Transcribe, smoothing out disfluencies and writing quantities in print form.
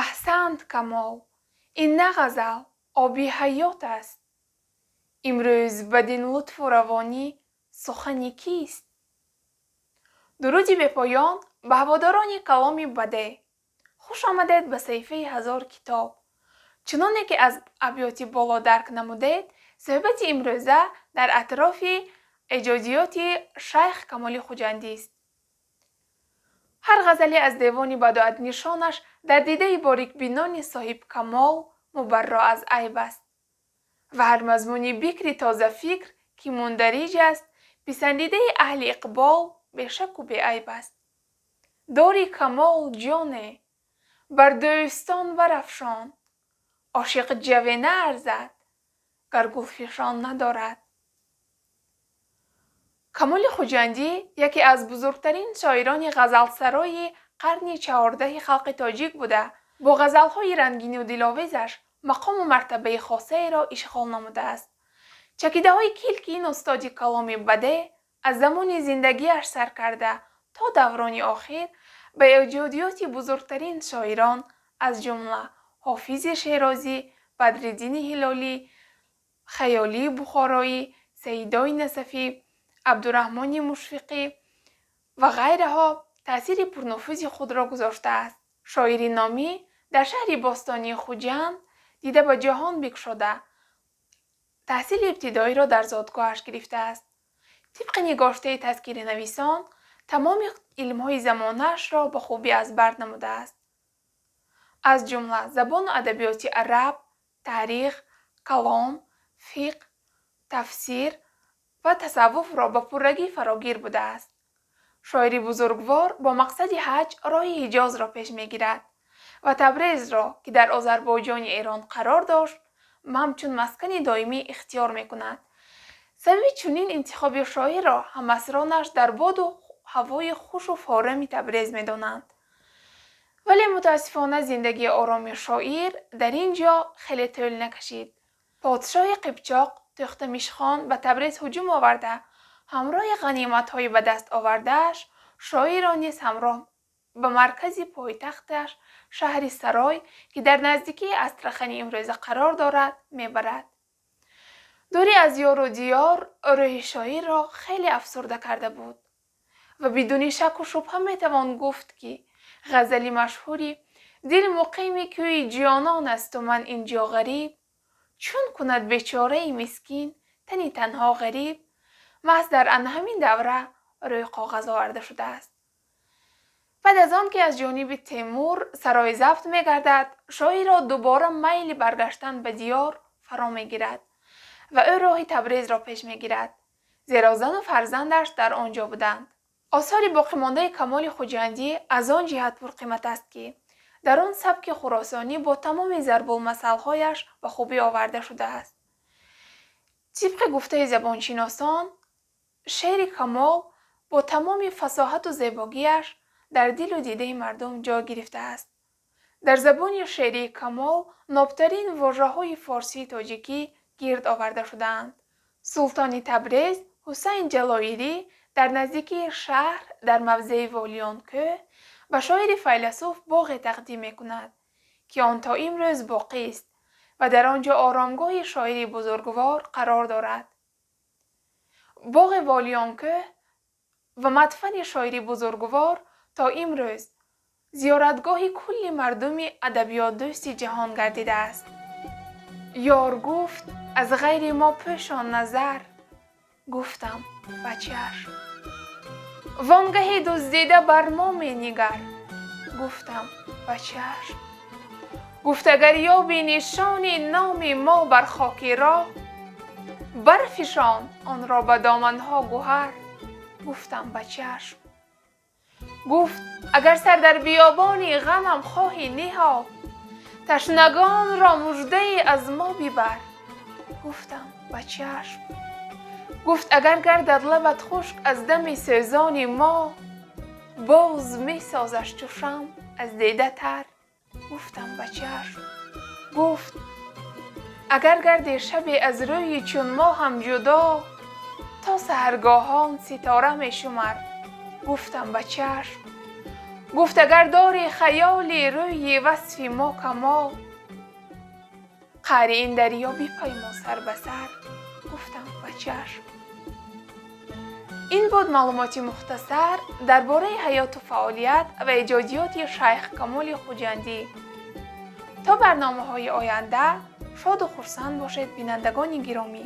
Аҳсант, Камол, ин на ғазал, оби ҳаёт аст. Имрӯз бадин лутфу равонӣ сухани кист? Дуруди бепоён ба ҳаводорони каломи бадеъ. Хуш омадед ба саҳифаи «Ҳазор китоб». Чуноне ки аз абёти боло дарк намудед, суҳбати имрӯза дар атрофи эҷодиёти Шайх Камоли Хуҷандист. Ҳар ғазале аз девони бадоатнишонаш дар дидаи борикбинони соҳибкамол мубарро аз айб аст ва ҳар мазмуни бикри тозафикр, ки мундариҷ аст, писандидаи аҳли иқбол бешаку беайб аст. Дори Камол ҷоне, бар дӯстон барафшон, ошиқ ҷаве наарзад, гар гулфишон надорад. Камоли Хуҷандӣ яке аз бузургтарин шоирони ғазалсарои қарни 14-и халқи тоҷик буда, бо ғазалҳои рангину диловезаш мақому мартабаи хосаеро ишғол намудааст. Чакидаҳои килки ин устоди каломи бадеъ аз замони зиндагиаш сар карда то даврони охир ба эҷодиёти бузургтарин шоирон, аз ҷумла Ҳофизи Шерозӣ, Бадриддини Ҳилолӣ, Хаёлии Бухороӣ, Саидои Насафӣ, Абдураҳмони Мушфиқӣ ва ғайраҳо таъсири пурнуфузи худро гузоштааст. Шоири номӣ дар шаҳри бостонии Хуҷанд дида ба ҷаҳон бикушода, таҳсили ибтидоиро дар зодгоҳаш гирифтааст. Тибқи нигоштаи тазкиранависон, тамоми илмҳои замонаашро ба хубӣ аз бар намудааст, аз ҷумла забону адабиёти араб, таърих, калом, фиқҳ, тафсир ва тасаввуфро ба пуррагӣ фарогир будааст. Шоири бузургвор бо мақсади ҳаҷ роҳи Ҳиҷозро пеш мегирад ва Табрезро, ки дар Озарбойҷони Эрон қарор дошт, ҳамчун маскани доимӣ ихтиёр мекунад. Сабаби чунин интихоби шоирро ҳамасронаш дар боду ҳавои хушу форами Табрез медонанд. Вале мутаассифона зиндагии ороми шоир дар ин ҷо хеле тӯл накашид. Подшоҳи Қипчоқ Тӯхтамишхон ба Табрез ҳуҷум оварда, ҳамроҳи ғаниматҳои ба даст овардааш шоирро низ ҳамроҳ ба маркази пойтахташ, шаҳри Сарой, ки дар наздикии Астрахани имрӯза қарор дорад, мебарад. Дурӣ аз ёру диёр рӯҳи шоирро хеле афсурда карда буд ва бидуни шаку шубҳа метавон гуфт, ки ғазали машҳури «Дил муқими кӯи ҷонон асту ман ин ҷо ғариб, чун кунад бечораи мискин тани танҳо ғариб» маҳз дар ана ҳамин давра рӯи коғаз оварда шудааст. Баъд аз он ки аз ҷониби Темур Сарой забт мегардад, шоирро дубора майли баргаштан ба диёр фаро мегирад ва ӯ роҳи Табрезро пеш мегирад, зеро зану фарзандаш дар он ҷо буданд. Осори боқимондаи Камоли Хуҷандӣ аз он ҷиҳат пурқимат аст, ки дар он сабки хуросонӣ бо тамоми зарбулмасалҳояш ба хубӣ оварда шудааст. Тибқи гуфтаи забоншиносон, шеъри Камол бо тамоми фасоҳату зебогиаш дар дилу дидаи мардум ҷой гирифтааст. Дар забони шеърии Камол нобтарин вожаҳои форсии тоҷикӣ гирд оварда шудаанд. Султони Табрез Ҳусайн Ҷалоирӣ дар наздикии шаҳр, дар мавзеи Волиёнкӯҳ, ба шоири файласуф боғе тақдим мекунад, ки он то имрӯз боқист ва дар он ҷо оромгоҳи шоири бузургвор қарор дорад. Боғи Волиёнкӯҳ ва мадфани шоири бузургвор то имрӯз зиёратгоҳи кулли мардуми адабиётдӯсти ҷаҳон гардидааст. Ёр гуфт: «Аз ғайри мо пӯшон назар», гуфтам: «Ба чашм». Вонгаҳи дуздида бар мо менигар, гуфтам: «Ба чашм». Гуфт: «Агар ёби нишони номи мо бар хоки роҳ, барфишон онро ба доманҳо гӯҳар», гуфтам: «Ба чашм». Гуфт: агар сар дар биёбони ғамам хоҳӣ ниҳод, ташнагонро муждае аз мо бибар. Гуфтам: ба чашм. Гуфт: агар гардад лабат хушк аз дами сӯзони мо, боз месозаш чу шамъ аз дида тар. Гуфтам: ба чашм. Гуфт: агар гардӣ шабе аз рӯи чун моҳам ҷудо, то саҳаргоҳон ситора мешумар. Гуфтам: ба чашм. Гуфт: агар дорӣ хаёли рӯи васфи мо камол, қаъри ин дарё бипаймо сар ба сар. Гуфтам: ба чашм. Ин буд маълумоти мухтасар дар бораи ҳаёту фаъолият ва эҷодиёти Шайх Камоли Хуҷандӣ. То барномаҳои оянда шоду хурсанд бошед, бинандагони гиромӣ.